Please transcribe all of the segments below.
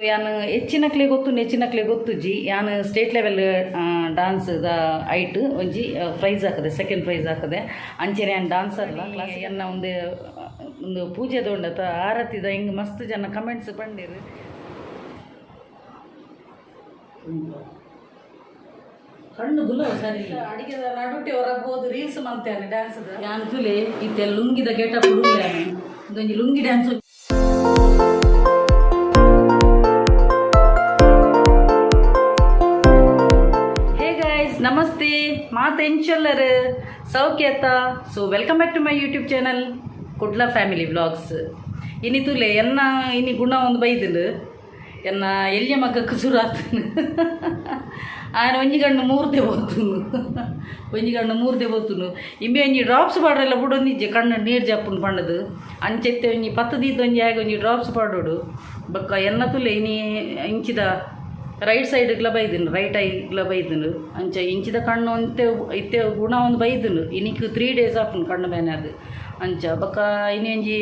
ಯಾನ್ ಹೆಚ್ಚಿನಕ್ಲೆ ಗೊತ್ತು, ಹೆಚ್ಚಿನಕ್ಲೆ ಗೊತ್ತುಜ್ಜಿ. ಯಾನ್ ಸ್ಟೇಟ್ ಲೆವೆಲ್ ಡಾನ್ಸ್ ದ ಐಟ್ ಒಂಜಿ ಪ್ರೈಸ್ ಹಾಕದೆ, ಸೆಕೆಂಡ್ ಪ್ರೈಸ್ ಹಾಕದೆ. ಅಂಚನೆ ಯಾನ್ ಡಾನ್ಸರ್ ಕ್ಲಾಸ್ ಎನ್ನ ಒಂದು ಒಂದು ಪೂಜೆ ದೊಂಡತ ಆರತಿದ ಹಿಂಗ್ ಮಸ್ತ್ ಜನ ಕಮೆಂಟ್ಸ್ ಪಂಡಿರು. ಕಣ್ಣು ಗುಲ ಸರಿ ಅಡಿಗೆದ ನಡುಟೆ ಹೊರಬೋದು ರೀಲ್ಸ್ ಮಂತೇನೆ ಡ್ಯಾನ್ಸ್ ಯಾನ್ ತುಲೆ ಇತ್ತೆ ಲುಂಗಿದ ಗೆಟಪ್ ಒಂಜಿ lungi dance. Hey guys, namaste, ಮಾತ ಎಂಚಲ್ಲರ್ ಸೌಖ್ಯತ. So welcome back to my YouTube channel Kudla family vlogs. ಇನಿ ತುಲೆ ಎನ್ನ ಇನಿ ಗುಣ ಒಂದು ಬೈದುಂಡು, ಎನ್ನ ಎಲ್ಯ ಮಗಕ್ಕೆ ಸುರಾತನು. ಆಯನ ಒಂಜಿ ಗಣ್ಣು ಮೂರ್ದೆ ಪೋತುನು, ಒಂಜಿ ಗಣ್ಣು ಮೂರ್ದೆ ಪೋತುನು. ಇಂಬೆ ಒಂಜಿ ಡ್ರಾಪ್ಸ್ ಪಾಡ್ರೆಲ್ಲ ಬುಡೊಂದಿಜ್ಜೆ, ಕಣ್ಣು ನೀರು ಜಪ್ಪುನು ಪಂಡದು. ಅಂಚೆತ್ತೆ ಒಂಜಿ ಪತ್ತು ದೀದ್ ಒಂಜಿ ಆಗ ಒಂಜಿ ಡ್ರಾಪ್ಸ್ ಪಾಡೋಡು. ಬೊಕ್ಕ ಎನ್ನ ತುಲೆ ಇನಿ ಇಂಚಿದ ರೈಟ್ ಸೈಡ್ಗ್ಲ ಬೈದುಂಡು, ರೈಟ್ ಐಗ್ಲ ಬೈದುಂಡು. ಅಂಚ ಇಂಚಿದ ಕಣ್ಣು ಅಂತೆ ಇತ್ತೆ ಗುಣ ಒಂದು ಬೈದುಂಡು. ಇನಿಕ್ 3 ಡೇಸ್ ಆಪುಂಡು ಕಣ್ಣು ಬೇನೆ ಅದು. ಅಂಚ ಬೊಕ್ಕ ಇನಿ ಒಂಜಿ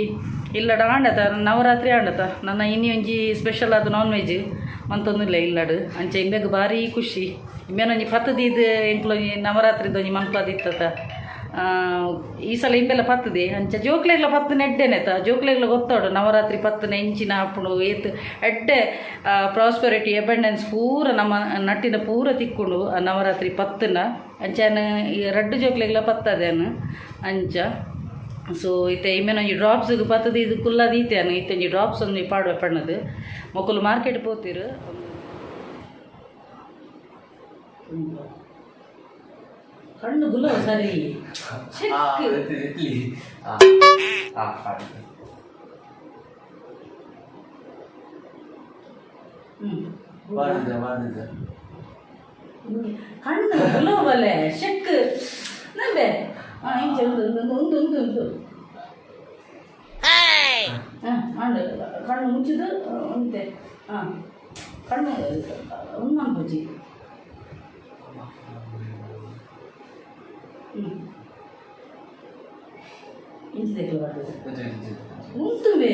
ಇಲ್ಲಡ ಆಂಡತ ನವರಾತ್ರಿ ಆಂಡತ ನನ್ನ ಇನಿ ಒಂಜಿ ಸ್ಪೆಷಲ್ ಅದು ನಾನ್ ವೆಜ್ ಮಂತೊಂದಿಲ್ಲ ಇಲ್ಲಡು. ಅಂಚ ಇಂಬೆಗ್ ಭಾರಿ ಖುಷಿ. ಇಂಬೆನೊಂಜಿ ಪತ್ತು ದೀದ್ ಎಂಕ್ಲೊಂಜಿ ನವರಾತ್ರಿದ ಒಂಜಿ ಮನ್ಪದಿತ್ತತ. ಈ ಸಲ ಇಂಬೆಲ್ಲ ಪತ್ತದೆ. ಅಂಚ ಜೋಕ್ಲೆಗ್ಲ ಪತ್ತು ನೆಡ್ಡೆನೆತ, ಜೋಕ್ಲೆಗ್ಲ ಗೊತ್ತಾಡು ನವರಾತ್ರಿ ಪತ್ತನೆ ಇಂಚಿನ ಆಪುಂಡು ಏತ್ ಎಡ್ಡೆ ಪ್ರಾಸ್ಪೆರಿಟಿ ಎಬಂಡೆನ್ಸ್ ಪೂರ ನಮ್ಮ ನಟ್ಟಿನ ಪೂರ ತಿಕ್ಕುಂಡು ಆ ನವರಾತ್ರಿ ಪತ್ತನ. ಅಂಚಾನ ಈ ರಡ್ಡು ಜೋಕ್ಲೆಗ್ಲ ಪತ್ತದೇನು. ಅಂಚ ಸೊ ಇತ್ತೆ ಇಂಬೆನೊಂಜಿ ಡ್ರಾಪ್ಸ್ಗೆ ಪತ್ತದ ಇದು ಕುಲ್ಲದ ಈತೆನು. ಇತ್ತೆ ಒಂಜಿ ಡ್ರಾಪ್ಸ್ ಒಂಜಿ ಪಾಡುವ ಪಣ್ಣದು. ಮೊಕುಲು ಮಾರ್ಕೆಟ್ ಪೋತಿರು. ಕಣ್ಣು ಗುಲ ಸರಿ. ಕಣ್ಣು ಗುಲ ಬಲೆ ಶೆಕ್ ನಂಬೆ. ಇಂಚ ಒಂದು ಒಂದು ಒಂದು ಒಂದು ಒಂದು ಆಂಡ್ ಕಣ್ಣು ಮುಚ್ಚಿದು ಉಂತೆ. ಹಾಂ, ಕಣ್ಣು ಒಂದು ಮನ್ಪುಜಿ. ಇಂಚಿದೆಕ್ಲ ಬರ್ತದೆ ಉಂತುವೆ.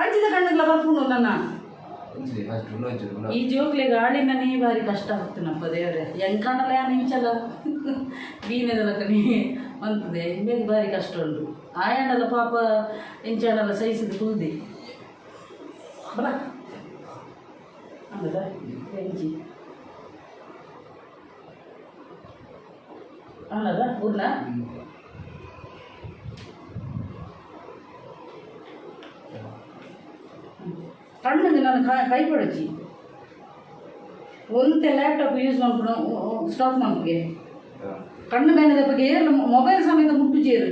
ಅಂಚಿದ ಕಣ್ಣುಗಳ ಬರ್ಪುಂಡು ನನ್ನ. ಈ ಜೋಕ್ಲೆಗ್ ಗಾಳಿನೇ ಬಾರಿ ಕಷ್ಟ ಆಗ್ತನಪ್ಪ ದೇವ್ರೆ. ಎಂಕಂಡಲ ಯಾನ್ ಇಂಚಲ ಬೀನೆದಲಕನೆ ಮಂತದೆ. ಇಂಬೆಗ್ ಬಾರಿ ಕಷ್ಟ ಉಂಟು. ಆಯಾಂಡಲ ಪಾಪ ಇಂಚಾಂಡಲ ಸಹಿಸಿದ ಕುಲ್ದಿ ಬಲ ಅಂದದ ಎಂಚಿ ಅಲ್ಲದ ಊರ್ನ ಕಣ್ಣಿಗೆ ನಾನು ಕೈ ಪಡಚಿ ಒಂತೆ ಲ್ಯಾಪ್ಟಾಪ್ ಯೂಸ್ ಮಾಡ್ಕೊಂಡು ಸ್ಟಾಪ್ ಮಾಡ್ಗೆ. ಕಣ್ಣು ಬೇನದ ಬಗ್ಗೆ ಮೊಬೈಲ್ ಸಮೇತ ಮುಟ್ಟು ಚೇರು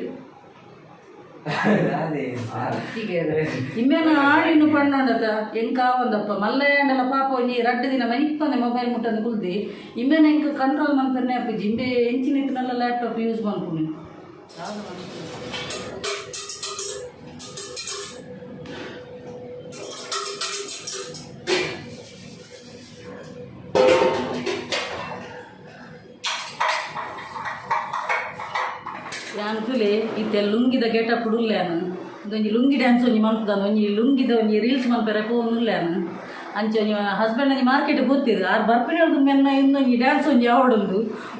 ಇಮ್ಮೇನ ಆಳಿನು ಪಣ್ಣಾಂಡತ ಎಂಕಾವಂದಪ್ಪ ಮಲ್ಲೇಂಡಲ ಪಾಪ ಒಂಜಿ ರಡ್ಡು ದಿನ ಮನಿಪ್ಪಂದೆ ಮೊಬೈಲ್ ಮುಟ್ಟಂದು ಕುಲ್ದಿ. ಇಮ್ಮೇನ ಎಂಕ್ ಕಂಟ್ರೋಲ್ ಮನ್ಪೆರ್ನೆ ಅಪ್ಪಿಜಿ. ಇಂಬೆ ಎಂಚಿನ ಇತ್ತಿನಲ್ಲ ಲ್ಯಾಪ್ಟಾಪ್ ಯೂಸ್ ಮನ್ಪುನಿ. ಯಾನ್ ತುಲೆ ಇತ್ತೆ ಲುಂಗಿದ ಗೆಟಪ್ ಉಲ್ಲೇನು. ಒಂಜಿ ಲುಂಗಿ ಡ್ಯಾನ್ಸ್ ಒಂಜಿ ಮನ್ಪುದ, ಒಂಜಿ ಲುಂಗಿದ ಒಂಜಿ ರೀಲ್ಸ್ ಮನ್ಪೆರೆ ಪೋವೊಂದುಲ್ಲೇನು. ಅಂಚ ಒಂಜಿ ಹಸ್ಬೆಂಡ್ ಒಂಜಿ ಮಾರ್ಕೆಟ್ ಪೋತಿರು. ಆರ್ ಬರ್ಪಿನ ಮೆನ್ನ ಇನ್ನೊಂಜಿ ಡ್ಯಾನ್ಸ್ ಒಂಜಿ ಆವಡೊಂದು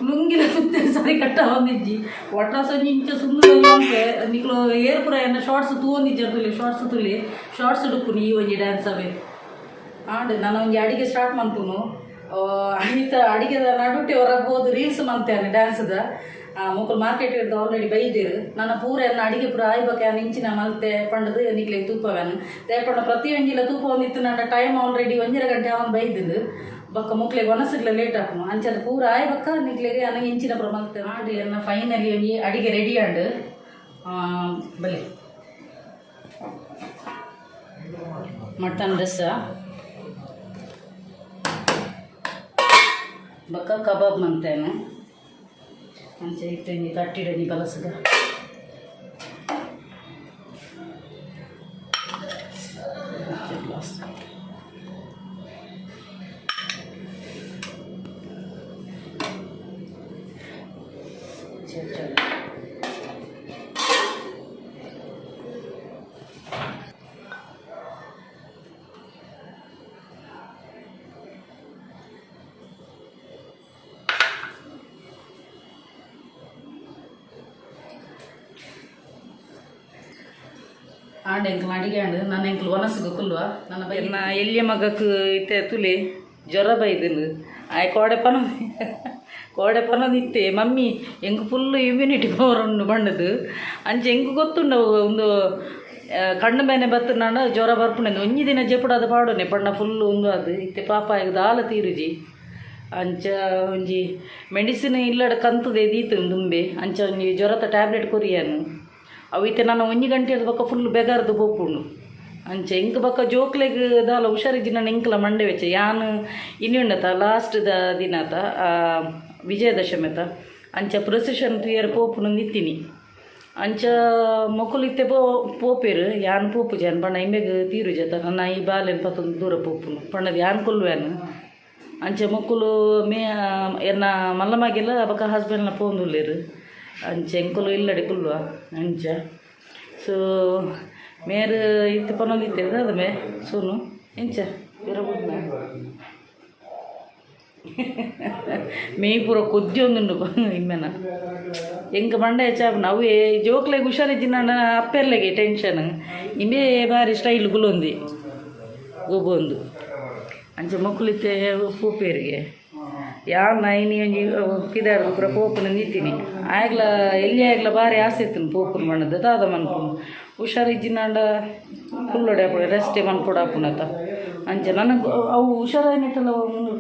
ಲುಂಗಿದ ಸುತ್ತೆ ಸರಿ ಕಟ್ಟ ಒಂದಿಜ್ಜಿ. ಒಟ್ರಾಸ್ ಒಂಜಿ ಇಂಚ ಸುಂದರ ಮನ್ಪೆ. ನಿಕ್ಲು ಏರ್ ಪೂರ ಎನ್ನ ಶಾರ್ಟ್ಸ್ ತೂವೊಂದಿಜ್ಜ ತುಲಿ, ಶಾರ್ಟ್ಸ್ ತುಲಿ, ಶಾರ್ಟ್ಸ್ ಡುಪ್ಪುನಿ ಈ ಒಂಜಿ ಡ್ಯಾನ್ಸ್ ಅವೇ. ಆಂಡ್ ನಾನು ಒಂಜಿ ಅಡಿಗೆ ಸ್ಟಾರ್ಟ್ ಮನ್ಪುನು. ಐತ ಅಡಿಗೆದ ನಡುಟೆ ಹೊರಬೋದು ರೀಲ್ಸ್ ಮಂತೇನೆ ಡ್ಯಾನ್ಸ್ದ. ಮೊಕುಲು ಮಾರ್ಕೆಟ್ ಹಿಡ್ದು ಆಲ್ರೆಡಿ ಬೈದಿರು. ನನ್ನ ಪೂರ ಎನ್ನ ಅಡಿಗೆ ಪೂರ ಆಯ್ಬಕ್ಕೆ ಯಾನ್ ಇಂಚಿನ ಮಲ್ತೆ ಪಂಡದು ನಿಕ್ಲೆಗ್ ತೂಪವೇನು ದೇಪಂಡ ಪ್ರತಿಯೊಂಜಿಲ ತೂಪ ಒಂದಿತ್ತು. ನನ್ನ ಟೈಮ್ ಆಲ್ರೆಡಿ 1.5 ಗಂಟೆ ಅವನು ಬೈದಿರು. ಬೊಕ್ಕ ಮೊಕ್ಲೆಗ್ ಒನಸುಗ್ಲ ಲೇಟ್ ಆಪುನು. ಅಂಚದ ಪೂರ ಆಯ್ಬಕ್ಕ ನಿಕ್ಲೆಗ್ ಯಾನ್ ಇಂಚಿನ ಪೂರ ಮಲ್ತೆ ಮಾಡಿ ಎನ್ನ ಫೈನಲಿ ಒಂಜಿ ಅಡಿಗೆ ರೆಡಿ ಆಂಡ್. ಬಲೆ ಮಟನ್ ರಸ ಬೊಕ್ಕ ಕಬಾಬ್ ಮಂತೇನೆ. ಅಂಚ ಇತ್ತೆ ಒಂಜಿ ತಟ್ಟಿಡ್ ಒಂಜಿ ಬಲಸುಗ. ಗ್ಲಾಸ್ ಆಂಡ ಎಂಕ್ಲ ಅಡಿಗೆ ಆಂಡ್ ನನ್ನ ಎಂಕ್ಲು ಒನಸುಗು ಕುಲ್ವ ನನ್ನ ಬೈನ ಎಲ್ಲಿಯ ಮಗಕ್ಕೆ ಇತ್ತೆ ತುಲೆ ಜ್ವರ ಬೈದನು ಆಯ್ ಕೋಡೆ ಪನ ಕೋಡೆ ಪನೊಂದಿತ್ತೆ ಮಮ್ಮಿ ಎಂಕ್ ಫುಲ್ ಇಮ್ಯುನಿಟಿ ಪವರ್ ಉಂಡು ಬಣ್ಣದು ಅಂಚೆ ಎಂಕ್ ಗೊತ್ತುಂಡು ಒಂದು ಕಣ್ಣು ಬೇನೆ ಬತ್ತು ನಾನು ಜ್ವರ ಬರ್ಪುಣೆ ಒಂಜಿ ದಿನ ಜೆಪುಡಾದ ಪಾಡೋನೆ ಬಣ್ಣ ಫುಲ್ ಒಂದು ಅದು ಇತ್ತೆ ಪಾಪ ಈಗ ದಾಲ ತೀರುಜಿ ಅಂಚ ಒಂಜಿ ಮೆಡಿಸಿನ್ ಇಲ್ಲಡ ಕಂತದೆ ದೀತು ದುಂಬೆ ಅಂಚ ಒಂಜಿ ಜ್ವರತ ಟ್ಯಾಬ್ಲೆಟ್ ಕೊರಿಯಾನು ಅವು ಇತ್ತೆ ನಾನು ಒಂಜಿ ಗಂಟೆ ಬೊಕ್ಕ ಫುಲ್ ಬೆಗಾರ್ದು ಪೋಪುಂಡು ಅಂಚ ಎಂಕ್ ಬೊಕ್ಕ ಜೋಕ್ಲೆಗ್ ದಾಲ ಹುಷಾರಿಜ್ಜಿ ನಾನು ಎಂಕ್ಲ ಮಂಡೆ ವೆಚ್ಚ ಯಾನ್ ಇನಿ ಉಂಡತ ಲಾಸ್ಟ್ the ದಿನತ ವಿಜಯದಶಮಿತ ಅಂಚ ಪ್ರೊಸೆಷನ್ ತುಯರ್ ಪೋಪುನು ನಿಂತೀನಿ ಅಂಚ ಮೊಕುಲು ಇತ್ತೆ ಪೋಪೇರು ಯಾನ್ ಪೋಪು ಜಾನ್ ಬಣ್ಣ ಇಂಬೆಗ್ ತೀರು ಜತ ನನ್ನ ಈ ಬಾಲೆನ್ ಪತ್ತೊಂದು ದೂರ ಪೋಪುನು ಪಣ್ಣದ ಯಾನ್ ಕೊಲ್ಲುವೆನು ಅಂಚ ಮೊಕ್ಕುಲು ಮೇ ಎನ್ನ ಮಲ್ಲಮಾಗೆಲ್ಲ ಬೊಕ್ಕ ಹಸ್ಬೆಂಡ್ನ ಪೋಂದುಲ್ಲೇರು ಅಂಚ ಎಂಕುಲು ಇಲ್ಲಡೆ ಕುಲ್ವ ಅಂಚ ಸೊ ಮೇರು ಇತ್ತೆ ಪನೊಂದಿತ್ತೆ ದಾದ ಮೇ ಸೋನು ಎಂಚ ಪಿರ ಮೇ ಪೂರ ಕೊದ್ದಿ ಒಂದುಂಡು ಇಮ್ಮೆನ ಎಂಕ್ ಮಂಡೆ ಹೆಚ್ಚಾಪುಂಡು ಅವು ಜೋಕ್ಲೆಗ್ ಹುಷಾರಿಜ್ಜಿ ನನ್ನ ಅಪ್ಪೆರ್ಲೆಗೆ ಟೆನ್ಷನ್ ಇಂಬೆ ಬಾರಿ ಸ್ಟೈಲ್ ಗುಲೊಂದಿ ಗೊಬ್ಬೊಂದು ಅಂಚ ಮೊಕ್ಕುಲಿತ್ತೆ ಪೋಪೇರಿಗೆ ಯಾನ್ ಇನಿ ಒಂಜಿ ಪಿದಾಡ್ದು ಪೂರ ಪೋಪುನ ನಿಂತೀನಿ ಆಯ್ಗ್ಲ ಎಲ್ಲಿ ಆಯ್ಗ್ಲ ಬಾರಿ ಆಸೆ ಇತ್ತು ಪೋಪುನ ಮಣ್ಣದ ದಾದ ಮನ್ಪುನು ಹುಷಾರಿಜ್ಜಿನಾಂಡ ಕುಲ್ಲೊಡೆ ಅಪ್ಪುಡು ರೆಸ್ಟೇ ಮನ್ಪೊಡು ಅಪ್ಪುನತ ಅಂಚ ನನಗೆ ಅವು ಹುಷಾರಾಗಿಟ್ಟಲ್ಲ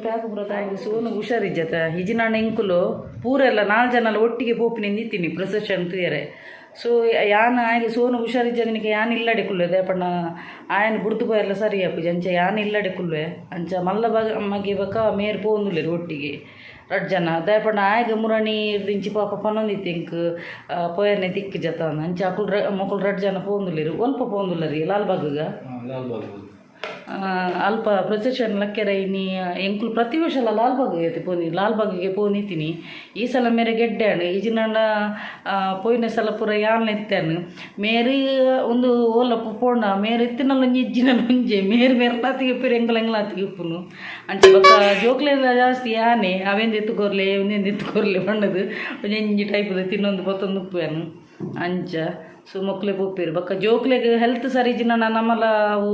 ಪ್ಯಾಕ್ ಪೂರ ತಾಯಿ ಸೋನು ಹುಷಾರಿಜ್ಜತ ಹಿಜಿನಾಂಡ ಎಂಕುಲು ಪೂರೆಲ್ಲ ನಾಲ್ಕು ಜನ ಒಟ್ಟಿಗೆ ಪೋಪಿನ ನಿಂತೀನಿ ಪ್ರೊಸೆಷನ್ ತುಯರೆ. ಸೊ ಯಾನ್ ಆಯ್ಗೆ ಸೋನು ಹುಷಾರಿಜ್ಜನಿಗೆ ಯಾನ್ ಇಲ್ಲಡೆ ಕುಲ್ಲೆ ಪಂಡ ಆಯನ್ ಬುಡ್ದು ಪೋಯೆಲ್ಲ ಸರಿ ಅಪ್ಪುಜಿ ಅಂಚ ಯಾನ್ ಇಲ್ಲಡೆ ಕುಲ್ವೆ ಅಂಚ ಮಲ್ಲ ಬಗ ಮಗೆ ಬಕ ಮೇರ್ ಪೋಂದುಲ್ಲೆರ್ ಒಟ್ಟಿಗೆ ರಡ್ಡ್ ಜನ ದಾಯೆ ಪಂಡ ಆಯ್ಗೆ ಮುರಣಿ ದಿಂಚಿ ಪಾಪ ಪನೊಂದಿತ್ತೆ ಎಂಕ್ ಪೋಯರ್ನೆ ತಿಕ್ಕು ಜತ ಅಂಚ ಅಕುಲು ಮೊಕುಲು ರಡ್ಡ್ ಜನ ಪೋಂದುಲ್ಲೆರ್ ಒಲ್ಪ ಪೋಂದುಲ್ಲರಿ ಲಾಲ್ಬಾಗ್ಗ ಅಲ್ಪ ಪ್ರೊಸೆಷನ್ ಲಕ್ಕೆರೆ ಇನಿ ಎಂಕುಲು ಪ್ರತಿ ವರ್ಷಲ ಲಾಲ್ಬಾಗ್ ಪೋನಿ ಲಾಲ್ಬಾಗ್ಗೆ ಪೋನಿತೀನಿ. ಈ ಸಲ ಮೇರೆ ಗೆಡ್ಡೆ ಈಜಿನಂಡ ಪೋಯಿನ ಸಲ ಪೂರ ಯಾನ್ ಎತ್ತಾನು ಮೇರಿ ಒಂದು ಓಲ ಪೋಂಡ ಮೇರೆ ಎತ್ತಿನಲ್ಲ ಒಂಜಿ ಇಜ್ಜಿನಲ್ಲ ಒಂಜಿ ಮೇರು ಮೇರ್ಲಾತಿಗೆ ಉಪ್ಪು ಎಂಕುಲು ಎಂಗ್ಲಾತಿಗೆ ಉಪ್ಪುನು ಅಂಚ ಬೊಕ್ಕ ಜೋಕ್ಲೆಲ್ಲ ಜಾಸ್ತಿ ಯಾನೆ ಅವೆಂದು ಎತ್ತುಕೊರ್ಲೆ ಒಂದೆಂದು ಎತ್ತುಕೊರ್ಲೆ ಬಣ್ಣದು ಒಂಜಿ ಟೈಪದ ತಿನ್ನೊಂದು ಪತ್ತೊಂದು ಉಪ್ಪುವೆನು ಅಂಚ. ಸೊ ಮೊಕ್ಲೆ ಪೋಪೇರು ಬೊಕ್ಕ ಜೋಕ್ಲೆಗ್ ಹೆಲ್ತ್ ಸರಿ ಇಜ್ಜಿನ ನಮ್ಮಲ ಅವು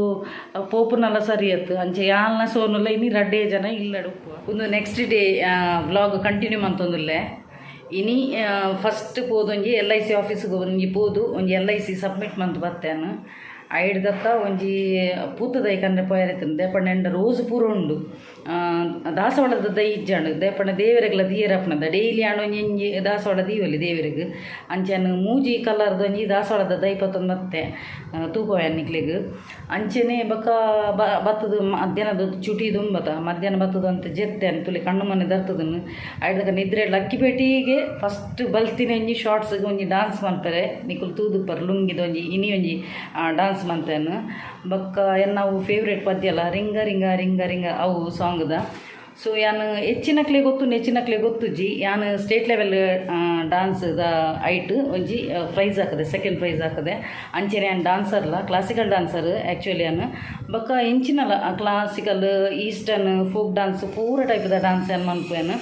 ಪೋಪುನಲ ಸರಿ ಅತ್ತು ಅಂಚ ಯಾಲ್ನ ಸೋನುಲ ಇನಿ ರಡ್ಡೇ ಜನ ಇಲ್ಲಡ್ ಉಪ್ಪುವ. ಉಂದು ನೆಕ್ಸ್ಟ್ ಡೇ ವ್ಲಾಗ್ ಕಂಟಿನ್ಯೂ ಮಂತೊಂದುಲ್ಲೆ. ಇನಿ ಫಸ್ಟ್ ಪೋದು ಒಂಜಿ ಎಲ್ I C ಆಫೀಸ್ಗೆ ಒಂಜಿ ಪೋದು ಒಂಜಿ ಎಲ್ I C submit ಮಂತ್ ಬತ್ತೇನು. ಐಡ್ದಕ್ಕ ಒಂಜಿ ಪೂತದ ಕಂದ್ರೆ ಪೋಯರೆ ದೇಪಣ್ಣ ಎಂಡ ರೋಸ್ ಪೂರ ಉಂಡು ದಾಸವಾಳದ ದೈ ಇಜ್ಜಾಂಡ್ ದೇಪಣ್ಣ ದೇವರೆಗ್ಲ ದೀಯರಪ್ಪಣದ ಡೈಲಿ ಆಂಡ ಒಂಜಿ ಒಂಜಿ ದಾಸವಾಳ ದೀವಲಿ ದೇವರೆಗ್ ಅಂಚೆನ್ ಮೂಜಿ ಕಲರ್ದ ಒಂಜಿ ದಾಸವಾಳದ ದೈ ಪತ್ತೊಂದು ಮತ್ತೆ ತೂಪವೆ ನಿಕ್ಲೆಗ್ ಅಂಚೆನೆ ಬೊಕ್ಕ ಬತ್ತದ ಮಧ್ಯಾಹ್ನದ ಚುಟಿ ದುಂಬತ ಮಧ್ಯಾಹ್ನ ಬತ್ತದ ಅಂತ ಜೆತ್ತೆ ತುಲಿ ಕಣ್ಣು ಮನೆ ದರ್ತದನ್ನು ಐಡ್ದಕ್ಕ ನಿದ್ರೆ ಲಕ್ಕಿಪೇಟಿಗೆ ಫಸ್ಟ್ ಬಲ್ತಿನ ಒಂಜಿ ಶಾರ್ಟ್ಸ್ಗೆ ಒಂಜಿ ಡಾನ್ಸ್ ಮನ್ಪೆರೆ ನಿಕುಲು ತೂದುಪ್ಪರ್ ಲುಂಗಿದ ಒಂಜಿ ಇನಿ ಒಂಜಿ ಡಾನ್ಸ್ ಮಂತೇನು. ಬೊಕ್ಕ ಎನ್ನ ಅವು ಫೇವ್ರೇಟ್ ಪದ್ಯ ಅಲ್ಲ ರಿಂಗ ರಿಂಗ ರಿಂಗ ರಿಂಗ ಅವು ಸಾಂಗ್ದ. ಸೊ ಯಾನ್ ಹೆಚ್ಚಿನಕ್ಲೆ ಗೊತ್ತು ಹೆಚ್ಚಿನಕ್ಲೆ ಗೊತ್ತುಜ್ಜಿ ಯಾನ್ ಸ್ಟೇಟ್ ಲೆವೆಲ್ ಡಾನ್ಸ್ ದ ಐಟ್ ಒಂಜಿ ಪ್ರೈಸ್ ಹಾಕದೆ ಸೆಕೆಂಡ್ ಪ್ರೈಸ್ ಹಾಕದೆ ಅಂಚೆನೆ ಯಾನ್ ಡಾನ್ಸರ್ಲ ಕ್ಲಾಸಿಕಲ್ ಡಾನ್ಸರ್ ಆ್ಯಕ್ಚುಲಿ ಯಾನ್ ಬೊಕ್ಕ ಎಂಚಿನಲ ಕ್ಲಾಸಿಕಲ್ ಈಸ್ಟರ್ನ್ ಫೋಕ್ ಡಾನ್ಸ್ ಪೂರ ಟೈಪ್ದ ಡಾನ್ಸ್ ಯಾನ್ ಮನ್ಪುವೆನ್.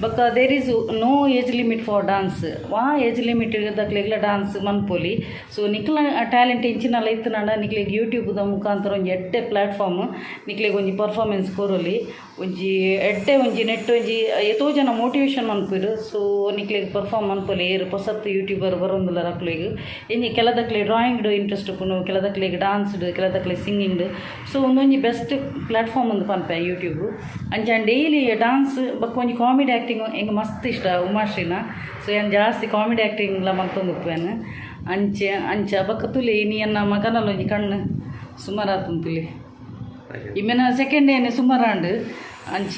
ಬೊಕ್ಕ there is no age limit for dance ವಾ ಏಜ್ ಲಿಮಿಟ್ ದಕ್ಲೆಗ್ಲ ಡಾನ್ಸ್ ಮನ್ಪೊಲಿ. ಸೊ ನಿಕ್ಲ ಟ್ಯಾಲೆಂಟ್ ಎಂಚಿನಲ ಇತ್ತುಂಡ ನಿಕ್ಲೆಗ್ ಯೂಟ್ಯೂಬ್ದ ಮುಖಾಂತರ ಒಂಜಿ ಎಡ್ಡೆ ಪ್ಲಾಟ್ಫಾರ್ಮ್ ನಿಕ್ಲೆಗ್ ಒಂಜಿ ಪರ್ಫಾರ್ಮೆನ್ಸ್ ಕೊರೊಲಿ ಒಂಜಿ ಎಡ್ಡೆ ಒಂಜಿ ನೆಟ್ ಒಂಜಿ ಏತೋ ಜನ ಮೋಟಿವೇಶನ್ ಮನ್ಪುವೆರ್. ಸೊ ನಿಕ್ಲೆಗ್ ಪರ್ಫಾರ್ಮ್ ಮನ್ಪೊಲಿ ಏರ್ ಪೊಸತ್ ಯೂಟ್ಯೂಬರ್ ಬರೊಂದುಲ್ಲೆರ್ ಅಕ್ಲೆಗ್ ಇಂಜಿ ಕೆಲದಕ್ಲೆ ಡ್ರಾಯಿಂಗ್ಡ್ ಇಂಟ್ರೆಸ್ಟ್ ಉಪ್ಪುಂಡು ಕೆಲದಕ್ಲೆಗ್ ಡಾನ್ಸ್ಡ್ ಕೆಲದಕ್ಲೆ ಸಿಂಗಿಂಗ್. ಸೊ ಉಂದೊಂಜಿ ಬೆಸ್ಟ್ ಪ್ಲಾಟ್ಫಾರ್ಮ್ ಉಂದು ಪನ್ಪೆ ಯೂಟ್ಯೂಬ್. ಅಂಚ ಡೈಲಿ ಡಾನ್ಸ್ ಬೊಕ್ಕ ಒಂಜಿ ಕಾಮಿಡಿ ಆ್ಯಕ್ಟಿಂಗ್ ಎಂಕ್ ಮಸ್ತ್ ಇಷ್ಟ ಉಮಾಶ್ರೀನ. ಸೊ ಯಾನ್ ಜಾಸ್ತಿ ಕಾಮಿಡಿ ಆ್ಯಕ್ಟಿಂಗ್ಲ ಮಲ್ತೊಂದು ಉಪ್ಪುವೆನ್ ಅಂಚೆ ಅಂಚ ಬೊಕ್ಕ ತುಲಿ ಇನಿ ಎನ್ನ ಮಗನಲ ಒಂಜಿ ಕಣ್ಣು ಸುಮಾರಾತುಂಡು ತುಲಿ ಇಮ್ಮೆನ ಸೆಕೆಂಡ್ ಡೇನೆ ಸುಮಾರಾಂಡ್ ಅಂಚ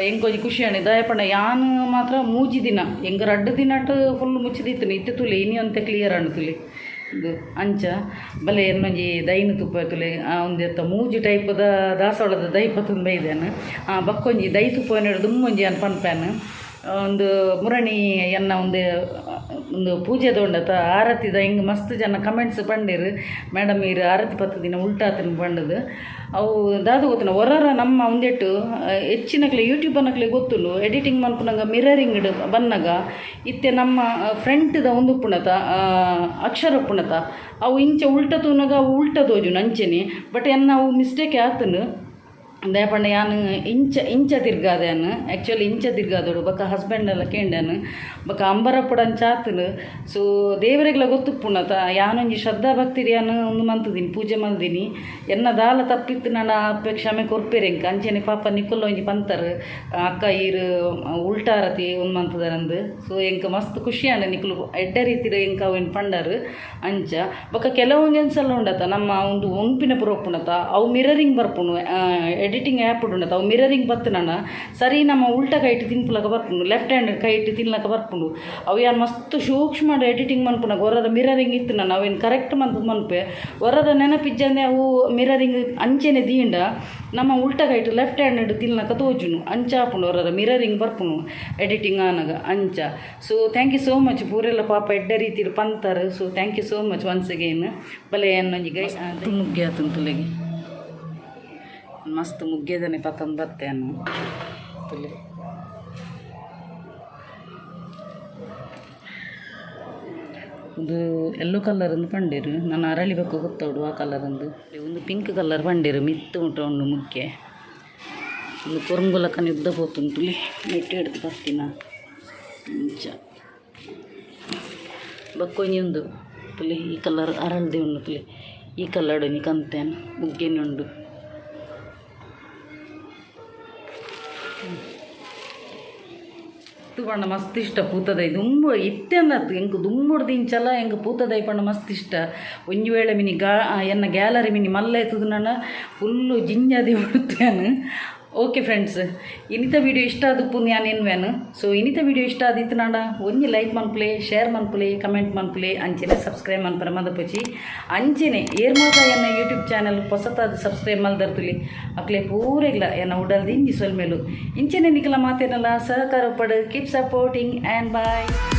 ಎಂಕೊಂಜಿ ಖುಷಿ ಆಂಡ್ ದಾಯೆ ಪಂಡ ಯಾನ್ ಮಾತ್ರ ಮೂಜಿ ದಿನ ಎಂಕ್ ರಡ್ಡ್ ದಿನಟ್ ಫುಲ್ ಮುಚ್ಚಿದಿತ್ತುಂಡು ಇತ್ತೆ ತುಲೆ ಇನಿ ಒಂತೆ ಕ್ಲಿಯರ್ ಆಂಡ್ ತುಲೆ ಇದು ಅಂಚ ಬಲೆ ಎನ್ನೊಂಜಿ ದೈನ್ ತುಪ್ಪ ತುಲೆ ಒಂದೆತ್ತ ಮೂಜಿ ಟೈಪದ ದಾಸವಾಳದ ದೈ ಪತ್ತೊಂದು ಬೈದೆನ್ ಬೊಕ್ಕೊಂಜಿ ದೈ ತುಪ್ಪನ ದುಮ್ಮೊಂಜಿ ಯಾನ್ ಪನ್ಪೆನ್. ಒಂದು ಮುರಣಿ ಎನ್ನ ಒಂದು ಒಂದು ಪೂಜೆ ದೊಂಡತ ಆರತಿದ ಹಿಂಗೆ ಮಸ್ತ್ ಜನ ಕಮೆಂಟ್ಸ್ ಪಂಡೇರು, ಮೇಡಮ್ ಈರು ಆರತಿ ಪತ್ತು ದಿನ ಉಲ್ಟಾತನ ಪಂಡದು. ಅವು ದಾದ ಗೊತ್ತುನ ಹೊರರ ನಮ್ಮ ಒಂದೆಟ್ಟು ಹೆಚ್ಚಿನಕ್ಲೆ ಯೂಟ್ಯೂಬ್ ಗೊತ್ತುಂಡು ಎಡಿಟಿಂಗ್ ಮನ್ಪುನಗ ಮಿರರಿಂಗ್ ಬನ್ನಗ ಇತ್ತೆ ನಮ್ಮ ಫ್ರಂಟ್ದ ಒಂದು ಉಪ್ಪುಣತ ಅಕ್ಷರ ಉಪ್ಪುಣತ ಅವು ಇಂಚ ಉಲ್ಟ ತೂನಗ ಅವು ಉಲ್ಟ ತೋಜುನು ಅಂಚೆನೆ. ಬಟ್ ಎನ್ನ ಅವು ಮಿಸ್ಟೇಕ್ ಆತನು ದಾಯೆ ಯಾನ್ ಇಂಚ ಇಂಚ ತಿರ್ಗಾದೆ ಆ್ಯಕ್ಚುಲಿ ಇಂಚ ತಿರ್ಗಾದೋಡು ಬೊಕ್ಕ ಹಸ್ಬೆಂಡ್ ಎಲ್ಲ ಕೇಂಡಾನು ಬೊಕ್ಕ ಅಂಬರಪ್ಪಡು ಅಂಚ ಆತನು. ಸೊ ದೇವರೆಗ್ಲ ಗೊತ್ತುಪ್ಪುಣತ ಯಾನೊಂಜಿ ಶ್ರದ್ಧಾ ಭಕ್ತಿಡ್ ಯಾನ್ ಉಂದು ಮಲ್ತುದಿನಿ ಪೂಜೆ ಮಲ್ದಿನಿ. ಎನ್ನ ದಾಲ ತಪ್ಪಿತ್ತು ನನ ಅಪ್ಪೆ ಕ್ಷಮೆ ಕೊರ್ಪೆರ್ ಎಂಕ್. ಅಂಚೆನೆ ಪಾಪ ನಿಕುಲು ಒಂಜಿ ಪಂತರ್ ಅಕ್ಕ ಈರ್ ಉಲ್ಟಾರತಿ ಉಂದು ಮಲ್ತುದರಂದು. ಸೊ ಎಂಕ್ ಮಸ್ತ್ ಖುಷಿ ಆಂಡ್ ನಿಕುಲು ಎಡ್ಡೆ ರೀತಿಡ್ ಎಂಕ್ ಅವೆನ್ ಪಂಡರ್ ಅಂಚ. ಬೊಕ್ಕ ಕೆಲವೊಂಜಿ ಸಲ ಉಂಡತ ನಮ್ಮ ಒಂದು ಒಂಪಿನ ಪೂರ ಉಪ್ಪುಣತ ಅವು ಮಿರರಿಂಗ್ ಬರ್ಪುಂಡು ಎಡಿಟಿಂಗ್ ಆ್ಯಪ್ ಉಂಡತ ಅವು ಮಿರರಿಂಗ್ ಬತ್ತುನನ ಸರಿ ನಮ್ಮ ಉಲ್ಟ ಕೈಟ್ ತಿನ್ಪುಲಕ ಬರ್ಪುಂಡು, ಲೆಫ್ಟ್ ಹ್ಯಾಂಡ್ ಕೈಟ್ ತಿನ್ಲಕ ಬರ್ಪುಂಡು. ಅವು ಯಾನ್ ಮಸ್ತ್ ಸೂಕ್ಷ್ಮ ಎಡಿಟಿಂಗ್ ಮನ್ಪುನಗ ಹೊರದ ಮಿರರಿಂಗ್ ಇತ್ತು ನಾನು ಅವೇನು ಕರೆಕ್ಟ್ ಮಂತ್ ಮನ್ಪೆ ಹೊರದ ನೆನಪಿಜ್ಜಂದೆ ಅವು ಮಿರರಿಂಗ್ ಅಂಚೆನೆ ದೀಂಡ ನಮ್ಮ ಉಲ್ಟ ಕೈಟ್ ಲೆಫ್ಟ್ ಹ್ಯಾಂಡ್ ತಿನ್ಲಕ ತೋಜುನು ಅಂಚ ಆಪುಂಡು ಹೊರದ ಮಿರರಿಂಗ್ ಬರ್ಪುಂಡು ಎಡಿಟಿಂಗ್ ಆನಗ ಅಂಚ. So thank you so much ಪೂರೆಲ್ಲ ಪಾಪ ಎಡ್ಡೆ ರೀತಿಡ್ ಪಂತರ್. So thank you so much once again. ಬಲೆ ಅನ್ನೊಂಜಿ ಗೈ ಮುಗ್ಗಿ ಆತುಂತುಲೆಗೆ ಮಸ್ತ್ ಮುಗ್ಗೇದನೆ ಪತ್ತೊಂದು ಬತ್ತೆ ಅನ್ನು ತುಲೆ. ಒಂದು ಎಲ್ಲೋ ಕಲರ್ ಒಂದು ಪಂಡೇರು ನಾನು ಅರಳಿ ಬೇಕು ಗೊತ್ತೋಡು ಆ ಕಲರ್ ಒಂದು ಒಂದು ಪಿಂಕ್ ಕಲರ್ ಪಂಡೇರು ಮಿತ್ತು ಉಂಟು ಉಂಡು ಮುಗ್ಗೆ ಒಂದು ಕೊರಂಗುಲಕನ ಯುದ್ಧ ಪೋತುಂಟುಲಿ ನೆಟ್ಟು ಹಿಡ್ದು ಬರ್ತೀನ ಇಂಚ ಬಕ್ಕೊಂಜಿ ಉಂದು ತುಲಿ ಈ ಕಲರ್ ಅರಳ್ದೆ ಉಂಡು ತುಲಿ ಈ ಕಲರ್ ಒಂಜಿ ಕಂತೇನು ಮುಗ್ಗೇನೆ ಉಂಡು. ಪಂಡ ಮಸ್ತ್ ಇಷ್ಟ ಪೂತದೈ ದುಂಬು ಇತ್ತೆಂದತ್ತು ಎಂಕ್ ದುಂಬುಡ್ದು ಇಂಚಲ ಎಂಕ್ ಪೂತದೈ ಪಂಡ ಮಸ್ತ್ ಇಷ್ಟ. ಒಂಜಿ ವೇಳೆ ಮಿನಿ ಗಾ ಎನ್ನ ಗ್ಯಾಲರಿ ಮಿನಿ ಮಲ್ಲ ಎತ್ತುದು ನನ್ನ ಫುಲ್ಲು ಜಿಂಜಾದಿ ಬಿಡ್ತೇನೆ. ಓಕೆ ಫ್ರೆಂಡ್ಸ್, ಇನ್ನಿತ ವಿಡಿಯೋ ಇಷ್ಟ ಆದಪ್ಪು ಯಾನ್ ಎನ್ವೇನು. ಸೊ ಇನ್ನಿತ ವಿಡಿಯೋ ಇಷ್ಟ ಆದಿತ್ತು ನಾಡ ಒಂಜಿ ಲೈಕ್ ಮನ್ಪುಲೆ, ಶೇರ್ ಮನ್ಪುಲೆ, ಕಮೆಂಟ್ ಮನ್ಪುಲೆ, ಅಂಚೆನೆ ಸಬ್ಸ್ಕ್ರೈಬ್ ಮನ್ಪರ ಮದಪುಚಿ. ಅಂಚೆನೆ ಏರ್ಮಾತ ಎನ್ನ ಯೂಟ್ಯೂಬ್ ಚಾನಲ್ ಪೊಸತಾದ ಸಬ್ಸ್ಕ್ರೈಬ್ ಮಲ್ದರ್ತುಲಿ ಅಕ್ಲೆ ಪೂರೆಗ್ಲ ಎನ್ನ ಉಡಲ್ ದಿಂಜಿ ಸೊಲ್ಮೆಲು. ಇಂಚೆನೆ ನಿಕಲ ಮಾತೇನಲ್ಲ ಸಹಕಾರ ಪಡು. Keep supporting and bye.